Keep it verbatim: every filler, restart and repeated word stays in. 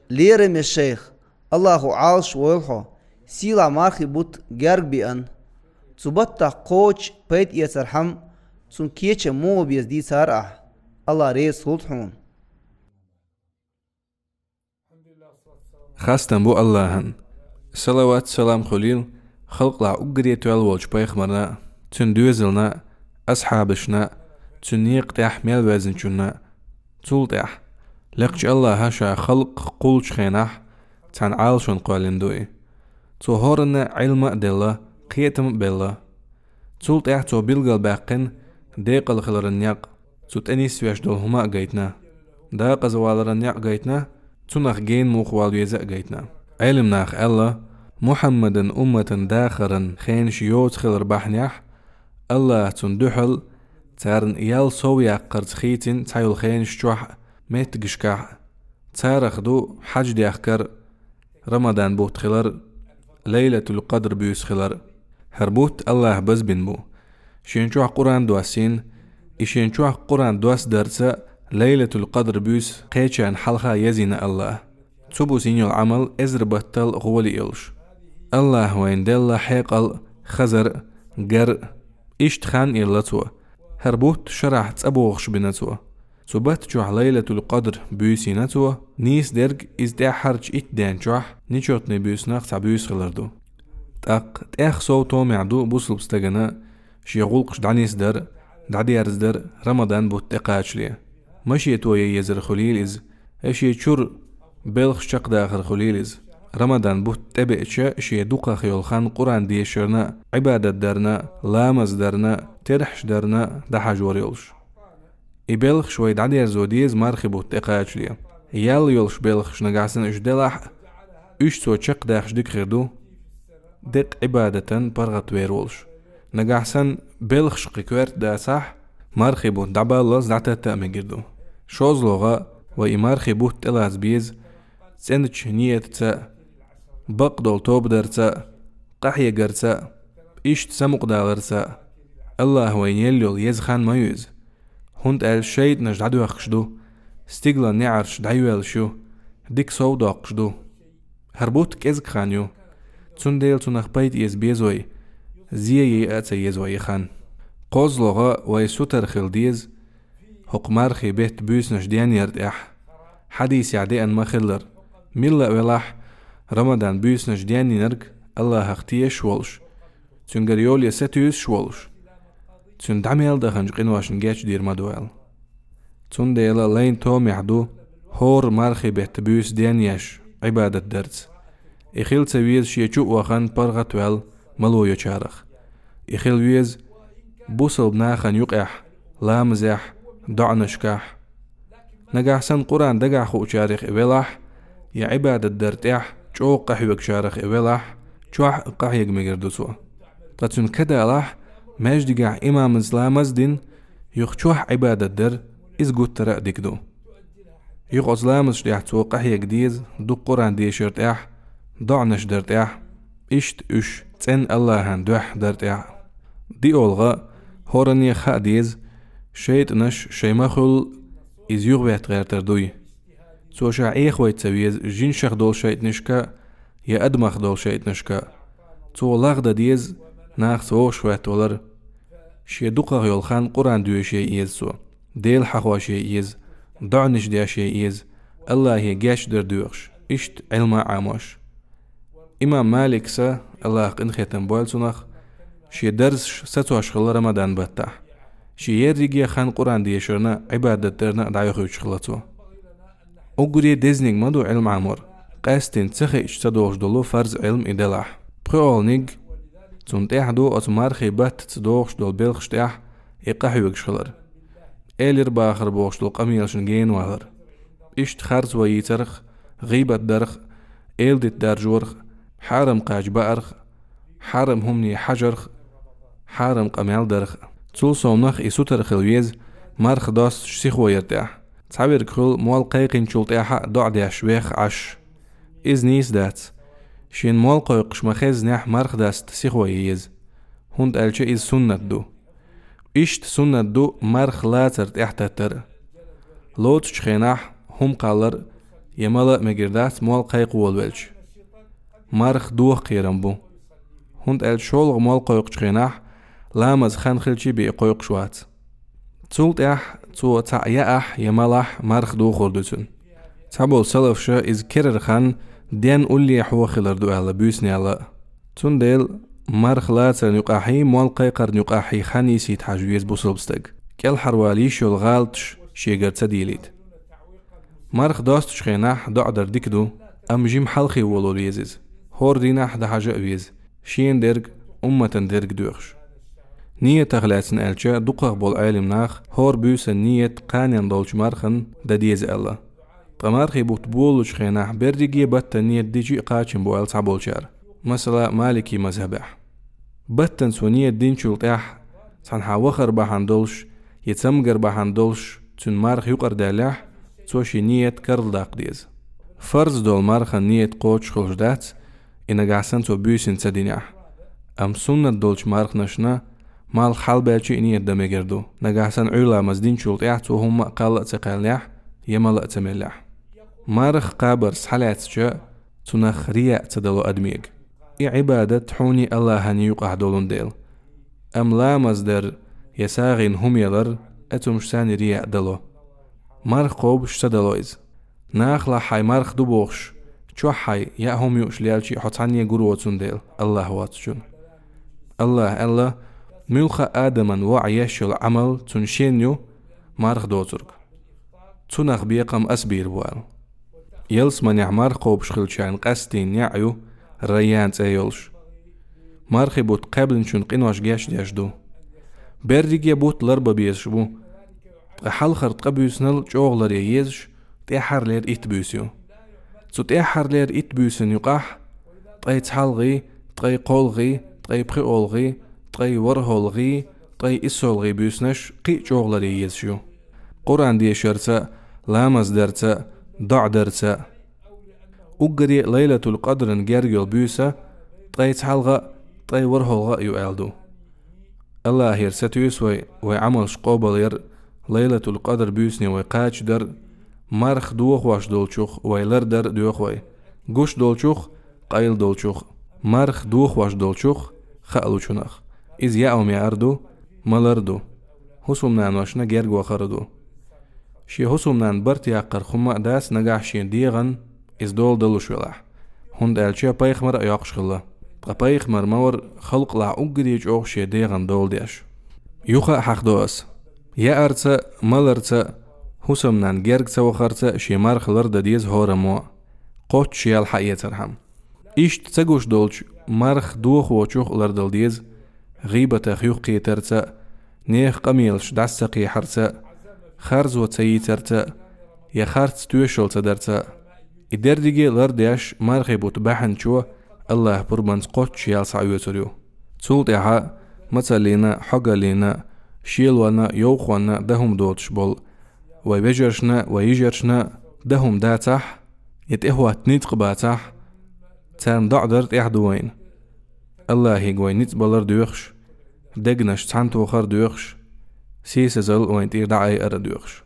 Лераме шайх, Аллахо Ӏалаш войла хьо, сийлахь мархий бутт герга биъна. Цу баттахь кхочуш пайда эцархьама, цунна кечам муха беза дийцар ахь. Аллах реза хуьлда хьуна. Хастам бу Аллахьан. Салават-салам хуьлийла халкъалахь уггаре тоьлла волчу пайхамарна, цуьнан доьзална, асхьабашна, цуьнан некъа тӀехь мел ваьзначунна, цул тӀаьхьа лекхачу Аллахьа ша халкъ кхуллучу хенахь цхьана Ӏалашонна кхоьллина ду и. Цо хӀоранна Ӏилма а делла, кхетам а белла. Цул тӀаьхьа цо билгалбаьккхина декъала хиларан некъ, цу тӀе нисвеш долу хӀума а гайтина. Дакъаза валаран некъ гайтина, цунах гена муха вала веза а гайтина. Ӏелам наха аьлла, Мухьаммадан умматан дахаран хенаш йоцу хилар бахьанехь, Аллаха цунна дуьхьал царна ял сов яккхарца хийцина цхьайолу хенаш чохь а, меттигашкахь а. Царах ду хьаьж дехкар, Рамадан бутт хилар, Лайлатул-Къадр буьйса хилар. ХӀара бутт Аллаха базбина бу. Шен чохь Къуръан доссийна, и шен чохь Къуръан доссадарца Лайлатул-Къадр буьйса кхечарна хьалха езйина Аллаха. Цу буса йина йолу Ӏамал эзар баттал гӀоли йолуш. Аллаха вайна делла хьекъал а, хазар а, гар а. Иштта хан а елла цо. ХӀара бутт шарахь цӀа богӀуш бина цо. Цу батта чохь Лайлатул-Къадр буьйсийна цо, нийсадерг иза тӀаьххьарчу итт ден чохь нечётный буьйсанах цхьа буьйса хилар ду. ТӀаккха тӀех сов томехь ду бусалба стагана шен гӀуллакхаш дӀанисдар, дӀадерзадар Рамадан бутт тӀекхачале. Машето ян езар хуьлийла иза, я шен чуьра белхаш чекхдахар хуьлийла иза. Рамадан бутт тӀебеача шен дукхах йолу хан Къуръан дешарна, Ӏибадат дарна, ламаз дарна, терахьаш дарна дӀахьажор йолуш. И белхаш вай дӀадерзо деза мархи бутт тӀекхачале. Ял йолуш белхаш нагахь санна уьш делахь а, уьш цо чекхдаьхча дика хир ду, деккъа Ӏибадатан паргӀат вер волуш. Нагахь санна белхаш кхин коьрта дацахь, мархи бутт дӀабаллалц дӀататта а мегар ду. ШозлагӀа, вай и мархи бутт тӀелаца беза цӀеначу ниятца а, бакъдолу тоба дарца а, къахьегарца а, иштта самукъадаларца а. Аллаха вайна елла йолу еза хан ма ю иза. ХӀунда аьлча шайтӀанаш дӀадоьхкуш ду, стигалан неӀарш дӀайоьллуш ю, дика сов доккхуш ду. ХӀара бутт кӀезиг хан ю. Цундела цунах пайда эца беза вай, зе яйа а ца еза вай и хан. КхозлагӀа, вай сутара хила деза хӀокху мархи бетта буьйсанаш денъяр тӀехь. Хьадисехь деана ма-хиллара, милла а велахь, Рамадан буьйсанаш денйинарг Аллахах тешаш волуш, Цуьнгара йоле сатуьйсуш волуш, Цуьнан дӀа мел даханчу къиношна гечдийр ма ду аьлла. Цундела лайн томехь ду хӀора мархи бетта буьйса денъеш Ӏибадат дарца. И хила ца веза шен чу а вахана паргӀат ваьлла мало йочарах. И хила веза бусалба нахана юкъехь, ламазехь, доӀанашкахь. Нагахь санна Къуръан дагахь хуучарах и велахь, я Ӏибадат дар тӀехь чӀогӀа къахьоьгучарах и велахь, чохь а къахьега мегар ду цо. Ткъа цуьнан кадалахь, маьждигехь имамаца ламаз а дина, юха чохь Ӏибадат дар, иза гуттара а дика ду. Юха оцу ламазаш тӀехь цо къахьега деза дукха Къуръан дешар тӀехь, доӀанаш дар тӀехь, иштта уьш цӀена Аллахьан дуьхьа дар тӀехь. ДиъолгӀа, хӀоранне хаа деза, шайтӀанаш шайн ма-хуьллу иза юхаветтагӀертар дуй. Цо ша Ӏехавайта ца веза жинашах долу шайтӀанашка я адамах долу шайтӀанашка. Цо лагӀдан деза нахаца вовшахветтавалар. Шен дукхах йолу хан Къуръан доьшуш яй еза цо, Дела хьахош яй еза, доӀанаш деш яй еза, Аллахе гечдар доьхуш, иштта Ӏилма а Ӏамош. Имам Маликса, Аллаха къинхетам бойла цунах, шен дарсаш сацош хилла Рамадан баттахь. Шен ерриге а хан Къуръан дешарна, Ӏибадат дарна а дӀайохуьйтуш хилла цо. Уггаре дезниг ма ду Ӏилма Ӏамор, къаьсттина ца хиъча ца долуш долу фарз Ӏилма и делахь. ПхоьалгӀаниг, цунна тӀехь ду оцу мархи баттаца догӀуш долу белхаш тӀехь и къахьоьгуш хилар. Элира бахар бохуш долу къамелашна генавалар. Иштта харцо йийцарх, гӀийбат дарх, эладита даржорх, хьарам кхача баарх, хьарам хӀумане хьажарх, хьарам къамел дарх. Цул совнах и сутара хила веза марха досташ сихо яр тӀехь. Цхьаверг хуьлу молла кхайкхинчул тӀаьхьа а доӀа деш веха Ӏаш. Иза нийса дац. Шена молла кхойкхуш ма-хезнехь марха даста сихо ян еза, хӀунда аьлча иза суннат ду. Иштта суннат ду марха лацар тӀехь таттар а. Лоцучу хенахь хӀума кхаллар а, я мала а мегар дац, мол кхайкха волавелча. Марха доха кхерам бу. ХӀунда аьлча шолгӀа мол кхойкхучу хенахь, ламаза хан хилча бен кхойкхуш вац. Цул тӀаьхьа цо цхьаъ яахь я малахь марха дохур ду цуьнан. Цхьаболу салафаша иза керара хан денна уллехьо хилар ду аьлла буьйсанел а. Цундела марха лацарна юкъахь а, мол кхайкхарна юкъахь а хан йисийта хьажа веза бусалба стаг. КӀелхьарвала йиш йолу гӀалаташ шегара ца дийлийта. Марха достучу хенахь доӀа дар дика ду, амма жима хьалхе воло веза иза. ХӀора дийнахь дан хьажа а веза, шена дерг, умматана дерг доьхуш. Нийятах лаьцна аьлча, дукхах болу Ӏелам нах хӀора буьйсанна нийят кханенна долчу мархана дан деза аьлла. Ткъа мархи бутт болучу хенахь берриге а баттана нийят дича а кхачам бу аьлла цхьаболчара. Масала, Малики мазхьабехь. Баттана цо нийят динчул тӀаьхьа, цхьанхьа вахар бахьана долуш я цамгар бахьана долуш, цуьнан марха юкъара даьллехь, цо шен нийят карладаккха деза. Фарз долу мархана нийят кхочуш хуьлуш дац, и нагахь санна цо буьйсанна ца динехь. Амма суннат долчу марханашна малх хьалабаьлча а нийят дан мегар ду, нагахь санна Ӏуьйра ламаз динчул тӀаьхьа цо хӀумма а кхалла а ца кхаьллехь, я мала а ца меллехь. Марха кхабар схьалаьцча, цунах рияъ ца дало адамега. И Ӏибадат хьуний Аллахьаний юкъахь долун дела. Амма ламаз дар я сагӀина хӀума ялар, оцу хӀумнаш санна рияъ дало. Марха кхобуш ца дало иза. Нахалахь хьайн марха ду бохуш, чохь хьайн яа хӀума юуш лелча а хьо цхьанне гур воцун дела, Аллахь воцучун. Аллахь аьлла: «Муьлхха а адаман воӀ еш йолу Ӏамал цунна шен ю, марха доцург. Цунах бекхам ас бийр бу», – аьлла. Ялсаманехь марха кхобуш хиллачарна къаьсттина неӀ ю, Райян цӀе йолуш. Мархи бутт кхаьбначун къинош гечдеш ду. Берриге а бутт ларбан безаш бу. Ткъа хьалхара ткъа буьйсанал чӀогӀа ларъян езаш тӀаьххьарлера итт буьйса ю. Цу тӀаьххьарлера итт буьйсанна юкъахь ткъе цхьалгӀий, ткъе кхолгӀий, ткъе пхиолгӀий, ткъе ворхӀолгӀий, ткъе иссолгӀий буьйсанаш кхин а чӀогӀа ларъян езаш ю. Къуръан дешарца а, ламаз дарца а, доӀа дарца а. Уггаре а Лайлатул-Къадран герга йолу буьйса ткъе цхьалгӀа а, ткъе ворхӀолгӀа а ю аьлла ду. Аллахьера сатуьйсу вай, вай Ӏамалш къобалъяр, Лайлатул-Къадр буьйсане вай кхачадар, марха дохош долчух вай лардар а доьху вай, гуш долчух, къайла долчух, марха дохош долчух, хаалучунах. Иза яа хӀума яар ду, малар ду. ХӀусамнаношна герга вахар а ду. Шен хӀусамнанна барт яккхарх хӀумма а дац нагахь шен дегӀан иза дола далуш велахь, хӀунда аьлча пайхамар а йоккхуш хилла. Ткъа пайхамар ма вара халкъалахь уггаре чӀогӀа шен дегӀан дола деш. Юха а хьахдо ас: яарца а, маларца а, хӀусамнанна герга ца вахарца а шен марха лардан деза хӀораммо а, кхоччуш ял хьаэцархьама. Иштта ца гуш долчу марха дохочух а лардала деза, гӀийбатах юхакхетарца а, нехан къамелаш дӀаса ца кхехьарца а, харцо ца йийцарца а, я харц тоьшалла ца дарца а. И дерриге а лардеш, мархи бутт баьхьначо Аллахьан пурбанца кхоччуш ял схьаоьцур ю. Цул тӀаьхьа мацаллина, хьогаллина, шелонна, йовхонна дан хӀума доцуш болу вай вежаршна, вай йижаршна дан хӀума дацахь, я тӀехӀотта ницкъ бацахь, царна доӀа дар тӀехь ду вайна. Аллахьига вай ницкъ балар доьхуш, дегнаш цхьаьнатохар доьхуш, сийсазалла вайна тӀера дӀаайар а доьхуш.